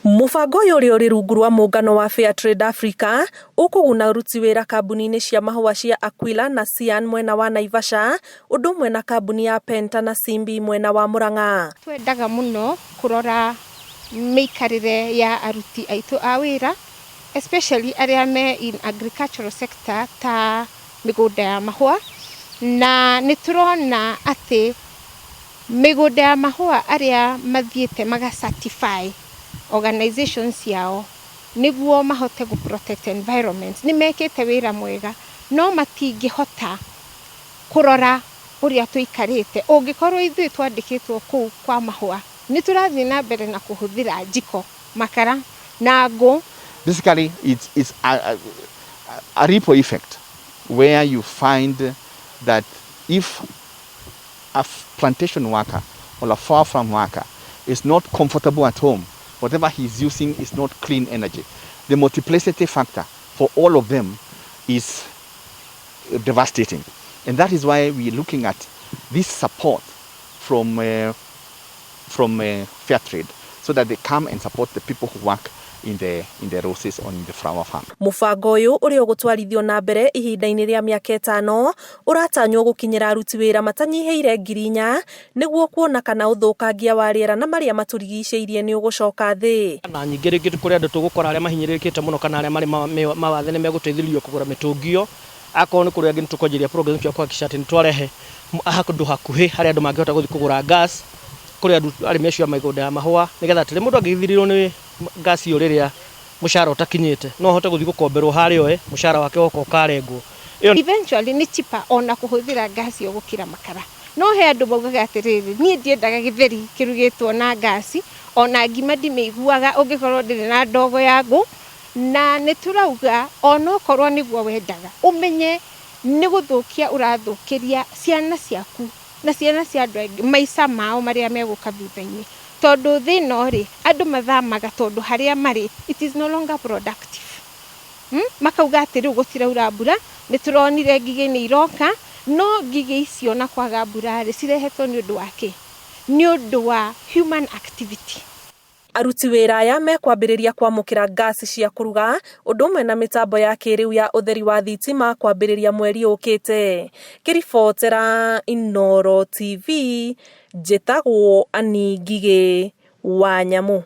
Mũbango ũyũ ũrĩa ũrĩ rungu rwa mũngano wa Fairtrade Africa ũkũguna aruti wĩra kambuni-inĩ cia mahũa cia Aquila na Cyan mwena wa Naivasha ũndũ ũmwe na kambuni ya Penta na Simbi mwena wa Murang'a. Twendaga mũno kũrora mĩikarĩre ya aruti aitũ a wĩra, especially arĩa me in agricultural sector ta mĩgũnda ya mahũa, na nĩ tũrona atĩ mĩgũnda ya mahũa arĩa mathiĩte maga certify organizations ciao nĩguo mahote gũ protect environment nĩ mekĩte wĩra mwega, no matingĩhota kũrora ũrĩa tũikarĩte ũngĩkorwo ithuĩ twandĩkĩtwo kũu kwa mahũa nĩ tũrathiĩ na mbere na kũhũthĩra njiko, makara na ngũ. Basically, it's a ripple effect where you find that if a plantation worker or a flower farm worker is not comfortable at home, whatever he's using is not clean energy. The multiplicity factor for all of them is devastating. And that is why we're looking at this support from Fair Trade so that they come and support the people who work in the roses or in the flower farm. Mũbango ũyũ ũrĩa ũgũtwarithio na mbere ihinda-inĩ rĩa mĩaka 5 ũratanywo gũkinyĩra aruti wĩra matanyihĩire 4,000 nĩguo kuona kana ũthũkangia wa rĩera na marĩa matũrigicĩirie nĩ ũgũcoka thĩ. Na nyingĩ rĩngĩ kũrĩ andũ tũgũkora arĩa mahinyĩrĩrĩkĩte mũno kana arĩa marĩ mawathe nĩ megũteithĩrĩrio kũgũra mĩtũngi ĩyo. Akorwo nĩ kũrĩ angĩ nĩ tũkwanjĩrĩria program cia kũhakikisha atĩ nĩ twarehe handũ hakuhĩ harĩa andũ mangĩhota gũthiĩ kũgũra gas kũrĩ andũ arĩmi acio a mĩgũnda ya mahũa, nĩgetha atĩ mũndũ angĩthirĩrwo nĩ gas ĩyo rĩrĩa mũcara ũtakinyĩte, no ahote gũthiĩ gũkomberwo harĩa oe mũcara wake woka ũkarengwo. Ĩyo Eventually nĩ cheaper ona kũhũthĩra gas ĩyo gũkĩra makara, no he andũ maugaga atĩrĩrĩ, niĩ ndiendaga gĩtheri kĩrugĩtwo na ngasi, ona ngima ndimĩiguaga ũngĩkorwo ndĩrĩ na ndogo ya ngũ. Na nĩ tũrauga onokorwo nĩguo wendaga, ũmenye nĩ gũthũkia ũrathũkĩria ciana ciaku na ciana cia andũ angĩ maica mao marĩa megũka thutha-inĩ, tondũ thĩ ĩno rĩ, andũ mathamaga tondũ harĩa marĩ it is no longer productive. Makauga atĩ rĩu gũtiraura mbura, nĩ tũronire ngigĩ nĩ iroka, no ngigĩ icio na kwaga mbura rĩ, cirehetwo nĩ ũndũ wa kĩ? Nĩ ũndũ wa human activity. Aruti wĩra aya mekwambĩrĩria kwamũkĩra ngasi cia kũruga ũndũ ũmwe na mĩtambo ya kĩrĩu ya ũtheri wa thitima kwambĩrĩria mweri ũkĩte. Ngĩribotera Inooro TV, njĩtagwo Annie Ngigĩ wa Nyamũ.